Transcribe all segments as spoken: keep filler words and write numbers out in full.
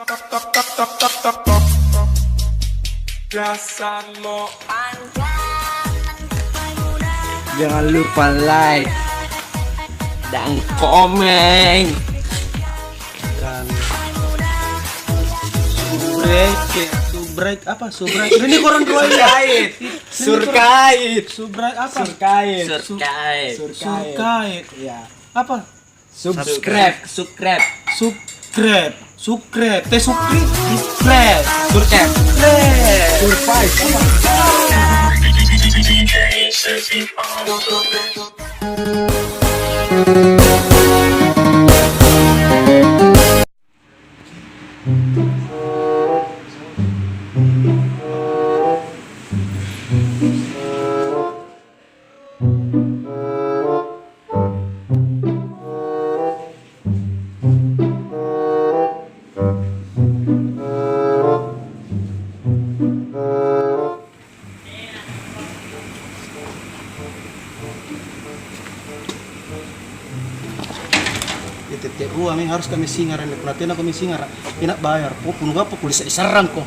Jangan lupa like dan komen. Dan subrek, subrek apa? Subrek. Ini koran dua ya. Surkait. Surkait. Subrek apa? Surkait. Su-, surkait. Surkait. Ya. Apa? Subscribe. Subscribe. Subscribe. Subscribe. Teh subscribe. Subscribe. Subscribe. Subscribe. Apa? Iya, tette' rua mi harus kami singara', punna tena kami singara', tena bayar. Oh, punna gappa kulissa disarrangko.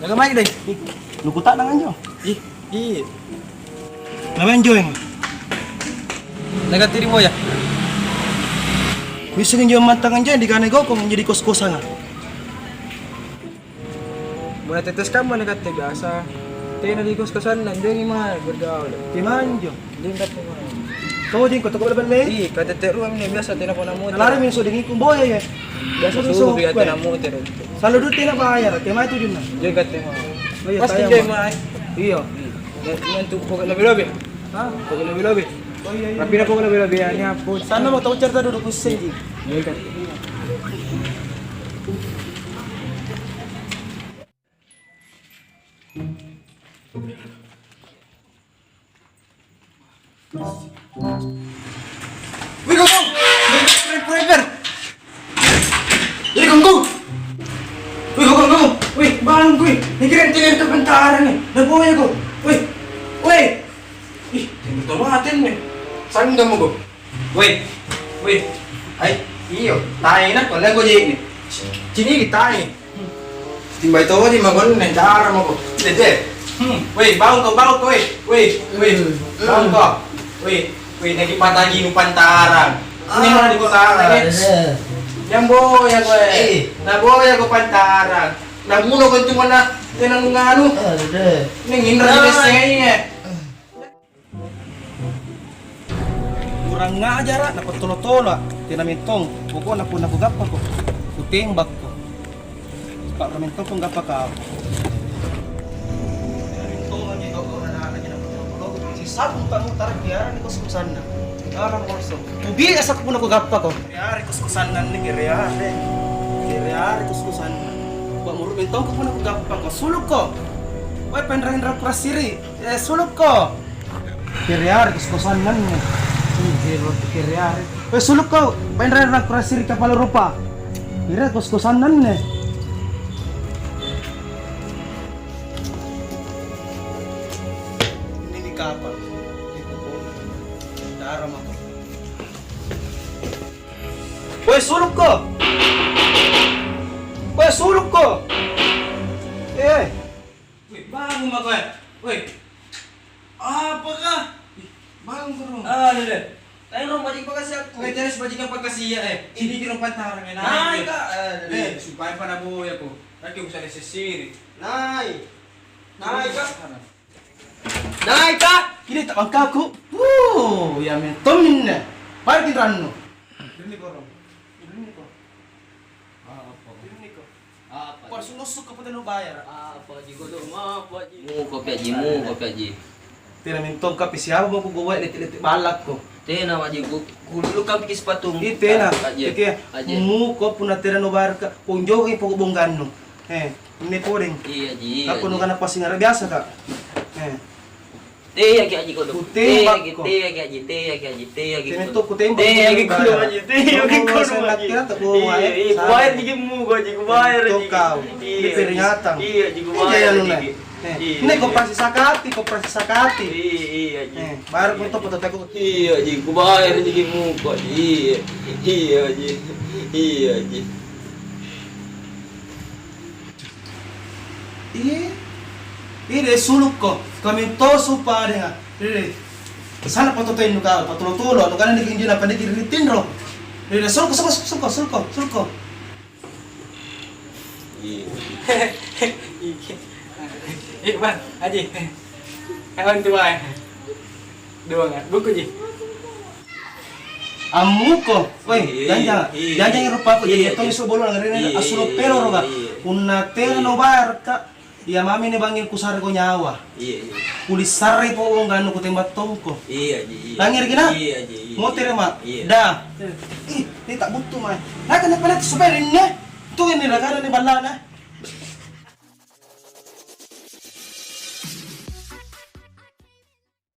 Jaga mai deh. Ih, nukuta'nang anjo. Ih, iya. Namanya Joeng. Naganti ri boya. Kuisseng injo mantang anjo dikanai gokong jadi kos-kosanga. Mulai tetes kamma nakatte biasa. Tena di kos-kosanna, injomi mae bergaul. Timanjo. Injomi katte mae. Tojeng ko toko belle-belle? Ih, katette ruammi biasa tena pona muti. Nalari min sodengikung boya ya. Biasa tu so. Biasa tena muti. Selalu duit tena bayar, kemae tujunna. Injomi katte mae. Oh iya, pasti injomi mae. Iya. Intu pokok lebih-lebih. Hah? Pokok lebih-lebih. Oh iya, iya. Tapi na pokok lebih-lebih ya, ini apa? Sana mau tahu cerita dulu pusing ji. Injomi katte. Wih, Gogong! Wih, Gogong! Wih, Gogong! Wih, Gogong, Gogong! Wih, bangun, wih! Mikir yang tinggal ke bentara nih. Udah boya, Gogong. Wih! Wih! Ih, betul banget ini. Saling kamu, Gogong. Weh, weh, hai, iyo, tae na, pole ko je'ne. Ciniki tae. Timbai toji mako anne, dara mako. Dede. Hmm, weh, bangun ko, bangun ko, weh. Weh, weh, bangun ko. Weh, weh, naki pataji nu pantarang. Ini mau di kutara, eh. Yang boya ko, eh. Na boya ko pantarang. Na muno ko cuma na tenang nganu. Ini ngindra di sengainya. Kurang ngajara, napattolo-tolo, tena mentong. Pokokna punna kugappako, kutembakko. Pa'ra mentongko gappa kau. Tena mentong anjo gau-gauna ana'-ana' napattolo-tolo, sisabung tamu tarakki arani kos-kosanna. Arang kosong. Kubiasa punna kugappako. Kereare kos-kosanna anne, kereare. Kereare kos-kosanna. Pa'muru mentongko punna kugappako. Sulukko. Wai, penreng-reng kurassiri. Eh, sulukko. Kereare kos-kosanna anne. Ih, kereare. Eh, sulukko. Penreng-reng kurassiri kapala rupa. Kereare kos-kosanna anne. Ini di kapal. Itu pun. Dara mako. Woi, sulukko! Woi, sulukko! Eh. Woi, bangun mako, eh. Woi. Apakah? Ih, bangun ko, Rung. Ah, deh, deh. Tae, Rung, bajiki pakasia' ko. Woi, terus bajiki pakasia', eh. Ini di rumah tangga, eh, naik, Kak. Eh, deh, deh. Supaya pada boya ko. Nanti usah disisiri. Naik. Naik, Kak. Naika, ini tak bangkaku. Wuh, ya metong minne. Parki rannu. Ini korong. Ini kok. Apa? Ini kok. Apa? Parsu nusuk ke putih nu bayar. Apa ji godong? Apa ji? Muko pe ji, muko pe ji. Tena mentong kapi siapa mau kugowe letik-letik balakko. Tena, Pak Ji, ku, ku dulu kan piki sepatu. Ih, tena. Pak Ji. Iki ya. Pak Ji. Muko punna tena nu bayar ka, kunjoki pokok bonggannu. Eh, ini podeng. Iya ji. Apa nu kana pasingara biasa, Kak? Eh. Teaki aji kodong. Kutembak ko. Teaki, teaki aji, teaki aji, teaki kodong. Sini tuh kutembak. Teaki kodong aji, teaki kodong aji. Iya, iya, kubayar ji muko aji, kubayar aji. Iya, peringatan. Iya ji, kubayar aji. Eh, iya, ini koperasi sakati, koperasi sakati. Iya, iya, Ji. Eh, baru foto-foto teko. Iya, Ji, kubayar, Ji, muko, Ji. Iya, iya, Ji. Iya, Ji. Iya. Iya, deh, sulukko. Kami to supa deh. Iya, deh. Sana foto to indu kau, patolo-tolo, anu kana niki injo napa niki ri tinro. Iya, deh, sulukko, sulukko, sulukko, sulukko, sulukko. Iya. Eh, Bang, Haji. Kawan tua, eh. Dua nggak? Buku, Ji. Ammuko. Woi, iya, janjang. Iya, janjang iya. Rupaku jadi iya, tong iya. Isu bolo ngarene iya, assulo iya, pelo iya, roga. Iya. Punna tena no barka, iya mami ni bangil kusareko nyawa. Iya, iya. Kulissarre po wong anu kutembak tongko. Iya, iya, iya. Langngeri kina? Iya, iya, iya. Motere, Mak. Iya. Dah. Ih, ini tak butuh, Mak. Nah, kenapa nanti supaya ini? Tuh ini ragana ni ballana.